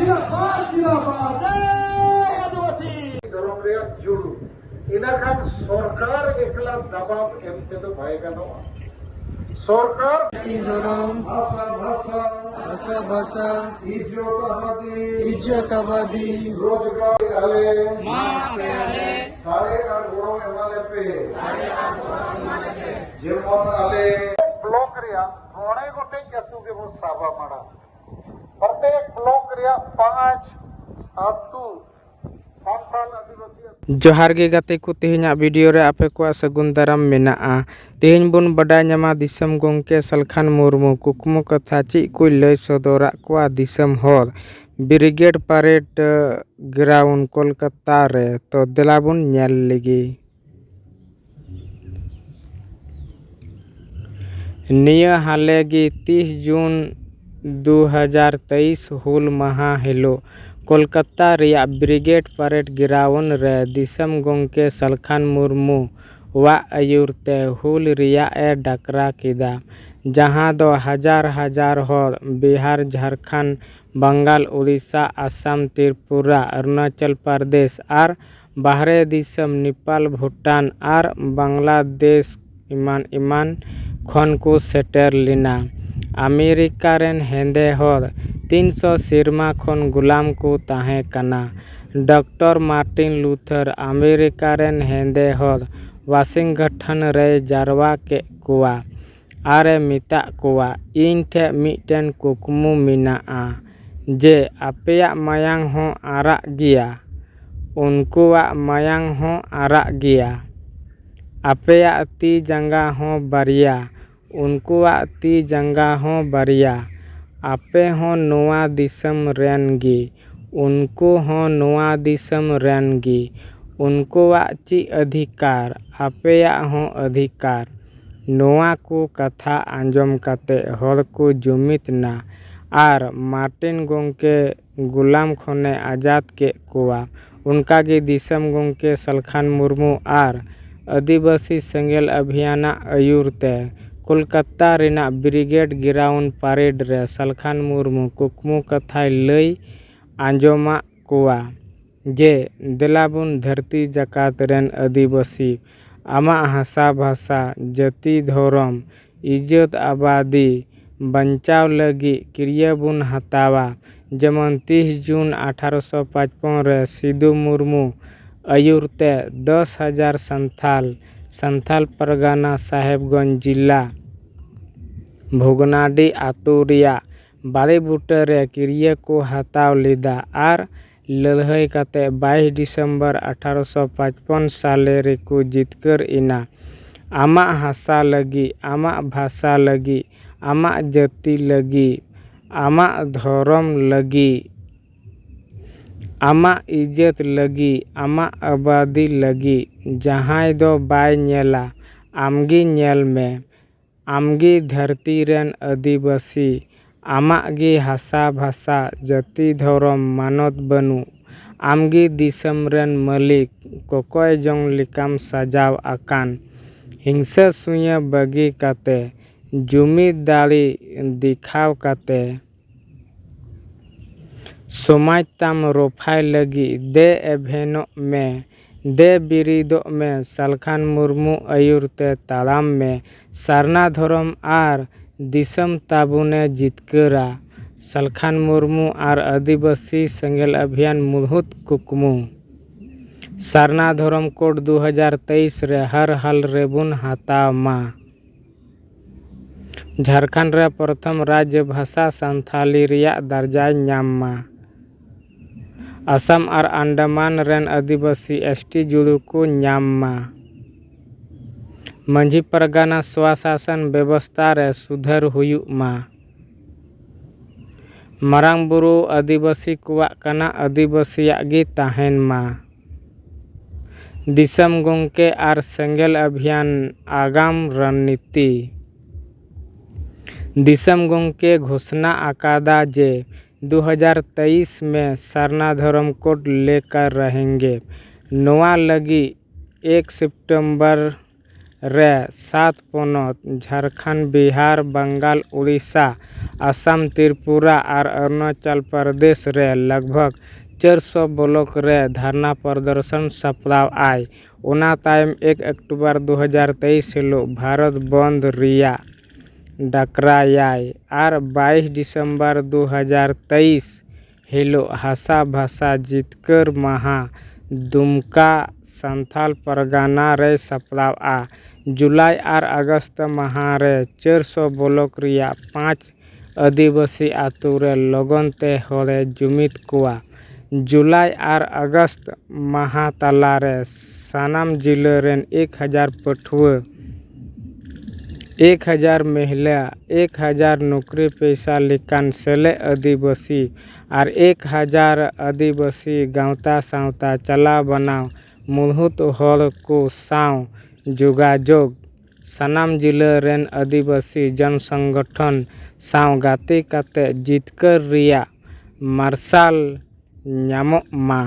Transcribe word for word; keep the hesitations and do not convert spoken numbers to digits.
ᱡᱤᱱᱫᱟᱵᱟᱫ, ᱡᱤᱱᱫᱟᱵᱟᱫ᱾ ᱡᱟᱭ ᱟᱹᱫᱤᱵᱟᱹᱥᱤ᱾ ᱫᱷᱚᱨᱚᱢ ᱨᱮᱭᱟᱜ ᱡᱩᱲᱩ᱾ ᱤᱱᱟᱹᱠᱷᱟᱱ ᱥᱚᱨᱠᱟᱨ ᱮᱠᱞᱟ ᱫᱟᱵᱟᱣ ᱮᱢ ᱛᱮᱫᱚ ᱵᱟᱭ ᱜᱟᱱᱚᱜᱼᱟ᱾ ᱥᱚᱨᱠᱟᱨ ᱫᱷᱚᱨᱚᱢ, ᱵᱷᱟᱥᱟ, ᱵᱷᱟᱥᱟ, ᱵᱷᱟᱥᱟ, ᱵᱷᱟᱥᱟ, ᱤᱡᱽᱡᱚᱛ ᱟᱵᱟᱫᱤ, ᱤᱡᱽᱡᱚᱛ ᱟᱵᱟᱫᱤ, ᱨᱳᱡᱽᱜᱟᱨ ᱟᱞᱮ, ᱢᱟ ᱟᱯᱮ ᱟᱞᱮ, ᱫᱟᱲᱮ ᱟᱨ ᱜᱚᱲᱚ ᱮᱢᱟ ᱞᱮᱯᱮ, ᱫᱟᱲᱮ ᱟᱨ ᱜᱚᱲᱚ ᱮᱢᱟ ᱞᱮᱯᱮ᱾ ᱡᱮᱢᱚᱱ ᱟᱞᱮ ᱵᱞᱚᱠ ᱨᱮᱭᱟᱜ ᱢᱚᱬᱮ ᱜᱚᱴᱮᱡ ᱟᱹᱛᱩ ᱜᱮᱵᱚᱱ ᱥᱟᱵᱟ ᱢᱟᱲᱟᱝ᱾ ᱯᱨᱚᱛᱮᱠ ᱵᱞᱚᱠ ᱨᱮᱭᱟᱜ ᱯᱟᱸᱪ ᱟᱹᱛᱩ ᱥᱟᱱᱛᱟᱲ ᱟᱹᱫᱤᱵᱟᱹᱥᱤ ᱟᱹᱛᱩ᱾ ᱡᱚᱦᱟᱨ ᱜᱮ ᱜᱟᱛᱮ ᱠᱚ, ᱛᱮᱦᱮᱧᱟᱜ ᱵᱷᱤᱰᱤᱭᱳ ᱨᱮ ᱟᱯᱮ ᱠᱚᱣᱟᱜ ᱥᱟᱹᱜᱩᱱ ᱫᱟᱨᱟᱢ ᱢᱮᱱᱟᱜᱼᱟ᱾ ᱛᱮᱦᱮᱧ ᱵᱚᱱ ᱵᱟᱰᱟᱭ ᱧᱟᱢᱟ ᱫᱤᱥᱚᱢ ᱜᱚᱢᱠᱮ ᱥᱟᱞᱠᱷᱟᱱ ᱢᱩᱨᱢᱩ ᱠᱩᱠᱢᱩ ᱠᱟᱛᱷᱟ ᱪᱮᱫ ᱠᱚᱭ ᱞᱟᱹᱭ ᱥᱚᱫᱚᱨᱟᱜ ᱠᱚᱣᱟ ᱫᱤᱥᱚᱢ ᱦᱚᱲ ᱵᱨᱤᱜᱮᱰ ᱯᱟᱨᱮᱰ ᱜᱨᱟᱣᱩᱱᱰ ᱠᱳᱞᱠᱟᱛᱟ ᱨᱮ᱾ ᱛᱚ ᱫᱮᱞᱟ ᱵᱚᱱ ᱧᱮᱞ ᱞᱮᱜᱮ᱾ ᱱᱤᱭᱟᱹ ᱦᱟᱞᱮ ᱜᱮ ᱛᱤᱥ ᱡᱩᱱ ᱫᱩ ᱦᱟᱡᱟᱨ ᱛᱮᱭᱤᱥ ᱦᱩᱞ ᱢᱟᱦᱟ ᱦᱤᱞᱳᱜ ᱠᱳᱞᱠᱟᱛᱟ ᱨᱮᱭᱟᱜ ᱵᱨᱤᱜᱮᱰ ᱯᱟᱨᱮᱰ ᱜᱨᱟᱣᱩᱱᱰ ᱨᱮ ᱫᱤᱥᱚᱢ ᱜᱚᱢᱠᱮ ᱥᱟᱞᱠᱷᱟᱱ ᱢᱩᱨᱢᱩ ᱣᱟᱜ ᱟᱹᱭᱩᱨ ᱛᱮ ᱦᱩᱞ ᱨᱮᱭᱟᱜ ᱮ ᱰᱟᱠᱨᱟ ᱠᱮᱫᱟ, ᱡᱟᱦᱟᱸ ᱫᱚ ᱦᱟᱡᱟᱨ ᱦᱟᱡᱟᱨ ᱦᱚᱲ ᱵᱤᱦᱟᱨ, ᱡᱷᱟᱨᱠᱷᱚᱸᱰ, ᱵᱟᱝᱜᱟᱞ, ᱩᱲᱤᱥᱥᱟ, ᱟᱥᱟᱢ, ᱛᱨᱤᱯᱩᱨᱟ, ᱚᱨᱩᱱᱟᱪᱚᱞ ᱯᱨᱚᱫᱮᱥ ᱟᱨ ᱵᱟᱦᱨᱮ ᱫᱤᱥᱚᱢ ᱱᱮᱯᱟᱞ, ᱵᱷᱩᱴᱟᱱ ᱟᱨ ᱵᱟᱝᱞᱟᱫᱮᱥ ᱮᱢᱟᱱ ᱮᱢᱟᱱ ᱠᱷᱚᱱ ᱠᱚ ᱥᱮᱴᱮᱨ ᱞᱮᱱᱟ᱾ ᱟᱢᱮᱨᱤᱠᱟ ᱨᱮᱱ ᱦᱮᱸᱫᱮ ᱦᱚᱲ ᱛᱤᱱ ᱥᱚ ᱥᱮᱨᱢᱟ ᱠᱷᱚᱱ ᱜᱩᱞᱟᱢ ᱠᱚ ᱛᱟᱦᱮᱸ ᱠᱟᱱᱟ᱾ ᱰᱚᱠᱴᱚᱨ ᱢᱟᱨᱴᱤᱱ ᱞᱩᱛᱷᱟᱨ ᱟᱢᱮᱨᱤᱠᱟ ᱨᱮᱱ ᱦᱮᱸᱫᱮ ᱦᱚᱲ ᱣᱟᱥᱤᱝᱜᱚᱴᱷᱚᱱ ᱨᱮᱭ ᱡᱟᱨᱣᱟ ᱠᱮᱫ ᱠᱚᱣᱟ ᱟᱨ ᱮ ᱢᱮᱛᱟᱫ ᱠᱚᱣᱟ, "ᱤᱧ ᱴᱷᱮᱱ ᱢᱤᱫᱴᱮᱱ ᱠᱩᱠᱢᱩ ᱢᱮᱱᱟᱜᱼᱟ ᱡᱮ ᱟᱯᱮᱭᱟᱜ ᱢᱟᱭᱟᱝ ᱦᱚᱸ ᱟᱨᱟᱜ ᱜᱮᱭᱟ, ᱩᱱᱠᱩᱣᱟᱜ ᱢᱟᱭᱟᱝ ᱦᱚᱸ ᱟᱨᱟᱜ ᱜᱮᱭᱟ, ᱟᱯᱮᱭᱟᱜ ᱛᱤ ᱡᱟᱸᱜᱟ ᱦᱚᱸ ᱵᱟᱨᱭᱟ, ᱩᱱᱠᱩᱣᱟᱜ ᱛᱤ ᱡᱟᱸᱜᱟ ᱦᱚᱸ ᱵᱟᱨᱭᱟ᱾ ᱟᱯᱮ ᱦᱚᱸ ᱱᱚᱣᱟ ᱫᱤᱥᱚᱢ ᱨᱮᱱ ᱜᱮ, ᱩᱱᱠᱩ ᱦᱚᱸ ᱱᱚᱣᱟ ᱫᱤᱥᱚᱢ ᱨᱮᱱ ᱜᱮ᱾ ᱩᱱᱠᱩᱣᱟᱜ ᱪᱮᱫ ᱚᱫᱷᱤᱠᱟᱨ? ᱟᱯᱮᱭᱟᱜ ᱦᱚᱸ ᱚᱫᱷᱤᱠᱟᱨ᱾" ᱱᱚᱣᱟ ᱠᱚ ᱠᱟᱛᱷᱟ ᱟᱸᱡᱚᱢ ᱠᱟᱛᱮ ᱦᱚᱲ ᱠᱚ ᱡᱩᱢᱤᱫ ᱱᱟ ᱟᱨ ᱢᱟᱨᱴᱤᱱ ᱜᱚᱢᱠᱮ ᱜᱩᱞᱟᱢ ᱠᱷᱚᱱᱮ ᱟᱡᱟᱫ ᱠᱮᱫ ᱠᱚᱣᱟ᱾ ᱚᱱᱠᱟᱜᱮ ᱫᱤᱥᱚᱢ ᱜᱚᱢᱠᱮ ᱥᱟᱞᱠᱷᱟᱱ ᱢᱩᱨᱢᱩ ᱟᱨ ᱟᱹᱫᱤᱵᱟᱹᱥᱤ ᱥᱮᱸᱜᱮᱞ ᱚᱵᱷᱤᱭᱟᱱᱟᱜ ᱟᱹᱭᱩᱨ ᱛᱮ ᱠᱳᱞᱠᱟᱛᱟ ᱨᱮᱱᱟᱜ ᱵᱨᱤᱜᱮᱰ ᱜᱨᱟᱣᱩᱱᱰ ᱯᱟᱨᱮᱰ ᱨᱮ ᱥᱟᱞᱠᱷᱟᱱ ᱢᱩᱨᱢᱩ ᱠᱩᱠᱢᱩ ᱠᱟᱛᱷᱟᱭ ᱞᱟᱹᱭ ᱟᱸᱡᱚᱢᱟᱜ ᱠᱚᱣᱟ ᱡᱮ, ᱫᱮᱞᱟᱵᱚᱱ ᱫᱷᱟᱹᱨᱛᱤ ᱡᱟᱠᱟᱛ ᱨᱮᱱ ᱟᱹᱫᱤᱵᱟᱹᱥᱤ, ᱟᱢᱟᱜ ᱦᱟᱥᱟ ᱵᱷᱟᱥᱟ, ᱡᱟᱹᱛᱤ ᱫᱷᱚᱨᱚᱢ, ᱤᱡᱽᱡᱚᱛ ᱟᱵᱟᱫᱤ ᱵᱟᱧᱪᱟᱣ ᱞᱟᱹᱜᱤᱫ ᱠᱤᱨᱭᱟᱹ ᱵᱚᱱ ᱦᱟᱛᱟᱣᱟ᱾ ᱡᱮᱢᱚᱱ ᱛᱤᱥ ᱡᱩᱱ ᱟᱴᱷᱟᱨᱚᱥᱚ ᱯᱟᱸᱪᱯᱚᱱ ᱨᱮ ᱥᱤᱫᱩ ᱢᱩᱨᱢᱩ ᱟᱹᱭᱩᱨ ᱛᱮ ᱫᱚᱥ ᱦᱟᱡᱟᱨ ᱥᱟᱱᱛᱷᱟᱞ, ᱥᱟᱱᱛᱷᱟᱞ ᱯᱟᱨᱜᱟᱱᱟ ᱥᱟᱦᱮᱵᱽᱜᱚᱸᱡᱽ ᱡᱤᱞᱟ ᱵᱷᱚᱜᱽᱱᱟᱰᱤ ᱟᱛᱳ ᱨᱮᱭᱟᱜ ᱵᱟᱲᱮ ᱵᱩᱴᱟᱹ ᱨᱮ ᱠᱤᱨᱭᱟᱹ ᱠᱚ ᱦᱟᱛᱟᱣ ᱞᱮᱫᱟ ᱟᱨ ᱞᱟᱹᱲᱦᱟᱹᱭ ᱠᱟᱛᱮ ᱵᱟᱭᱤᱥ ᱰᱤᱥᱮᱢᱵᱚᱨ ᱟᱴᱷᱟᱨᱚᱥᱚ ᱯᱟᱸᱪᱯᱚᱱ ᱥᱟᱞᱮ ᱨᱮᱠᱚ ᱡᱤᱛᱠᱟᱹᱨ ᱮᱱᱟ᱾ ᱟᱢᱟᱜ ᱦᱟᱥᱟ ᱞᱟᱹᱜᱤᱫ, ᱟᱢᱟᱜ ᱵᱷᱟᱥᱟ ᱞᱟᱹᱜᱤᱫ, ᱟᱢᱟᱜ ᱡᱟᱹᱛᱤ ᱞᱟᱹᱜᱤᱫ, ᱟᱢᱟᱜ ᱫᱷᱚᱨᱚᱢ ᱞᱟᱹᱜᱤᱫ, ᱟᱢᱟᱜ ᱤᱡᱽᱡᱚᱛ ᱞᱟᱹᱜᱤᱫ, ᱟᱢᱟᱜ ᱟᱵᱟᱫᱤ ᱞᱟᱹᱜᱤᱫ ᱡᱟᱦᱟᱸᱭ ᱫᱚ ᱵᱟᱭ ᱧᱮᱞᱟ, ᱟᱢᱜᱮ ᱧᱮᱞ ᱢᱮ᱾ ᱟᱢᱜᱮ ᱫᱷᱟᱹᱨᱛᱤ ᱨᱮᱱ ᱟᱹᱫᱤᱵᱟᱹᱥᱤ, ᱟᱢᱟᱜ ᱜᱮ ᱦᱟᱥᱟ ᱵᱷᱟᱥᱟ, ᱡᱟᱹᱛᱤ ᱫᱷᱚᱨᱚᱢ ᱢᱟᱱᱚᱛ ᱵᱟᱹᱱᱩᱜ᱾ ᱟᱢᱜᱮ ᱫᱤᱥᱚᱢ ᱨᱮᱱ ᱢᱟᱹᱞᱤᱠ, ᱠᱚᱠᱚᱭ ᱡᱚᱝ ᱞᱮᱠᱟᱢ ᱥᱟᱡᱟᱣ ᱟᱠᱟᱱ᱾ ᱦᱤᱝᱥᱟᱹ ᱥᱩᱭᱟᱹ ᱵᱟᱹᱜᱤ ᱠᱟᱛᱮ, ᱡᱩᱢᱤᱫ ᱫᱟᱲᱮ ᱫᱮᱠᱷᱟᱣ ᱠᱟᱛᱮ, ᱥᱚᱢᱟᱡᱽ ᱛᱟᱢ ᱨᱚᱯᱷᱟᱭ ᱞᱟᱹᱜᱤᱫ ᱫᱮ ᱮᱵᱷᱮᱱᱚᱜ ᱢᱮ, ᱫᱮ ᱵᱤᱨᱤᱫᱚᱜ ᱢᱮ, ᱥᱟᱞᱠᱷᱟᱱ ᱢᱩᱨᱢᱩ ᱟᱹᱭᱩᱨ ᱛᱮ ᱛᱟᱲᱟᱢ ᱢᱮ, ᱥᱟᱨᱱᱟ ᱫᱷᱚᱨᱚᱢ ᱟᱨ ᱫᱤᱥᱚᱢ ᱛᱟᱵᱚᱱᱮ ᱡᱤᱛᱠᱟᱹᱨᱟ᱾ ᱥᱟᱞᱠᱷᱟᱱ ᱢᱩᱨᱢᱩ ᱟᱨ ᱟᱹᱫᱤᱵᱟᱹᱥᱤ ᱥᱮᱸᱜᱮᱞ ᱚᱵᱷᱤᱭᱟᱱ ᱢᱩᱲᱦᱩᱫ ᱠᱩᱠᱢᱩ᱾ ᱥᱟᱨᱱᱟ ᱫᱷᱚᱨᱚᱢ ᱠᱳᱰ ᱫᱩ ᱦᱟᱡᱟᱨ ᱛᱮᱭᱤᱥ ᱨᱮ ᱦᱟᱨ ᱦᱟᱞ ᱨᱮᱵᱚᱱ ᱦᱟᱛᱟᱣ ᱢᱟ᱾ ᱡᱷᱟᱲᱠᱷᱚᱸᱰ ᱨᱮ ᱯᱨᱚᱛᱷᱚᱢ ᱨᱟᱡᱽ ᱵᱷᱟᱥᱟ ᱥᱟᱱᱛᱷᱟᱞᱤ ᱨᱮᱭᱟᱜ ᱫᱟᱨᱡᱟᱭ ᱧᱟᱢ ᱢᱟ᱾ ᱟᱥᱟᱢ ᱟᱨ ᱟᱱᱰᱟᱢᱟᱱ ᱨᱮᱱ ᱟᱹᱫᱤᱵᱟᱹᱥᱤ ᱮᱥ ᱴᱤ ᱡᱩᱲᱩ ᱠᱚ ᱧᱟᱢ ᱢᱟ᱾ ᱢᱟᱹᱡᱷᱤ ᱯᱟᱨᱜᱟᱱᱟ ᱥᱣᱟᱥᱟᱥᱚᱱ ᱵᱮᱵᱚᱥᱛᱷᱟ ᱨᱮ ᱥᱩᱫᱷᱟᱹᱨ ᱦᱩᱭᱩᱜ ᱢᱟ᱾ ᱢᱟᱨᱟᱝ ᱵᱩᱨᱩ ᱟᱹᱫᱤᱵᱟᱹᱥᱤ ᱠᱚᱣᱟᱜ ᱠᱟᱱᱟ, ᱟᱹᱫᱤᱵᱟᱹᱥᱤᱭᱟᱜ ᱜᱮ ᱛᱟᱦᱮᱱ ᱢᱟ᱾ ᱫᱤᱥᱚᱢ ᱜᱚᱢᱠᱮ ᱟᱨ ᱥᱮᱸᱜᱮᱞ ᱚᱵᱷᱤᱭᱟᱱ ᱟᱜᱟᱢ ᱨᱚᱱᱱᱤᱛᱤ᱾ ᱫᱤᱥᱚᱢ ᱜᱚᱢᱠᱮ ᱜᱷᱳᱥᱱᱟ ᱟᱠᱟᱫᱟ ᱡᱮ ᱫᱩ ᱦᱟᱡᱟᱨ ᱛᱮᱭᱤᱥ ᱢᱮ ᱥᱟᱨᱱᱟ ᱫᱷᱚᱨᱚᱢ ᱠᱳᱰ ᱞᱮᱠᱟᱨ ᱨᱟᱦᱮᱸᱜᱮ᱾ ᱱᱚᱣᱟ ᱞᱟᱹᱜᱤᱫ ᱮᱠ ᱥᱮᱯᱴᱮᱢᱵᱚᱨ ᱨᱮ ᱥᱟᱛ ᱯᱚᱱᱚᱛ, ᱡᱷᱟᱲᱠᱷᱚᱸᱰ, ᱵᱤᱦᱟᱨ, ᱵᱟᱝᱜᱟᱞ, ᱩᱲᱤᱥᱥᱟ, ᱟᱥᱟᱢ, ᱛᱨᱤᱯᱩᱨᱟ ᱟᱨ ᱚᱨᱩᱱᱟᱪᱚᱞ ᱯᱨᱚᱫᱮᱥ ᱨᱮ ᱞᱟᱜᱽᱵᱷᱟᱜᱽ ᱪᱟᱨ ᱥᱚ ᱵᱞᱚᱠ ᱨᱮ ᱫᱷᱟᱨᱱᱟ ᱯᱨᱚᱫᱚᱨᱥᱚᱱ ᱥᱟᱯᱲᱟᱣ ᱟᱭ᱾ ᱚᱱᱟ ᱛᱟᱭᱚᱢ ᱮᱠ ᱚᱠᱴᱳᱵᱚᱨ ᱫᱩ ᱦᱟᱡᱟᱨ ᱛᱮᱭᱤᱥ ᱦᱤᱞᱳᱜ ᱵᱷᱟᱨᱚᱛ ᱵᱚᱱᱫᱷ ᱨᱮᱭᱟᱜ ᱰᱟᱠᱨᱟᱭᱟᱭ ᱟᱨ ᱵᱟᱭᱤᱥ ᱰᱤᱥᱮᱢᱵᱚᱨ ᱫᱩ ᱦᱟᱡᱟᱨ ᱛᱮᱭᱤᱥ ᱦᱤᱞᱳᱜ ᱦᱟᱥᱟ ᱵᱷᱟᱥᱟ ᱡᱤᱛᱠᱟᱹᱨ ᱢᱟᱦᱟ ᱫᱩᱢᱠᱟ ᱥᱟᱱᱛᱷᱟᱞ ᱯᱟᱨᱜᱟᱱᱟ ᱨᱮᱭ ᱥᱟᱯᱲᱟᱣᱼᱟ᱾ ᱡᱩᱞᱟᱭ ᱟᱨ ᱟᱜᱚᱥᱴ ᱢᱟᱦᱟ ᱨᱮ ᱪᱟᱨ ᱥᱚ ᱵᱞᱚᱠ ᱨᱮᱭᱟᱜ ᱯᱟᱸᱪ ᱟᱹᱫᱤᱵᱟᱹᱥᱤ ᱟᱛᱳ ᱨᱮ ᱞᱚᱜᱚᱱ ᱛᱮ ᱦᱚᱲᱮ ᱡᱩᱢᱤᱫ ᱠᱚᱣᱟ᱾ ᱡᱩᱞᱟᱭ ᱟᱨ ᱟᱜᱚᱥᱴ ᱢᱟᱦᱟ ᱛᱟᱞᱟ ᱨᱮ ᱥᱟᱱᱟᱢ ᱡᱤᱞᱟᱹ ᱨᱮᱱ ᱮᱠ ᱦᱟᱡᱟᱨ ᱯᱟᱹᱴᱷᱩᱣᱟᱹ, ᱮᱠ ᱦᱟᱡᱟᱨ ᱢᱮᱦᱞᱟ, ᱮᱠ ᱦᱟᱡᱟᱨ ᱱᱚᱠᱨᱤ ᱯᱮᱥᱟ ᱞᱮᱠᱟᱱ ᱥᱮᱞᱮᱫ ᱟᱹᱫᱤᱵᱟᱹᱥᱤ ᱟᱨ ᱮᱠ ᱦᱟᱡᱟᱨ ᱟᱹᱫᱤᱵᱟᱹᱥᱤ ᱜᱟᱶᱛᱟ ᱥᱟᱶᱛᱟ ᱪᱟᱞᱟᱣ ᱵᱟᱱᱟᱣ ᱢᱩᱲᱦᱩᱫ ᱦᱚᱲ ᱠᱚ ᱥᱟᱶ ᱡᱳᱜᱟᱡᱳᱜᱽ, ᱥᱟᱱᱟᱢ ᱡᱤᱞᱟᱹ ᱨᱮᱱ ᱟᱹᱫᱤᱵᱟᱹᱥᱤ ᱡᱚᱱ ᱥᱚᱝᱜᱚᱴᱷᱚᱱ ᱥᱟᱶ ᱜᱟᱛᱮ ᱠᱟᱛᱮ ᱡᱤᱛᱠᱟᱹᱨ ᱨᱮᱭᱟᱜ ᱢᱟᱨᱥᱟᱞ ᱧᱟᱢᱚᱜ ᱢᱟ᱾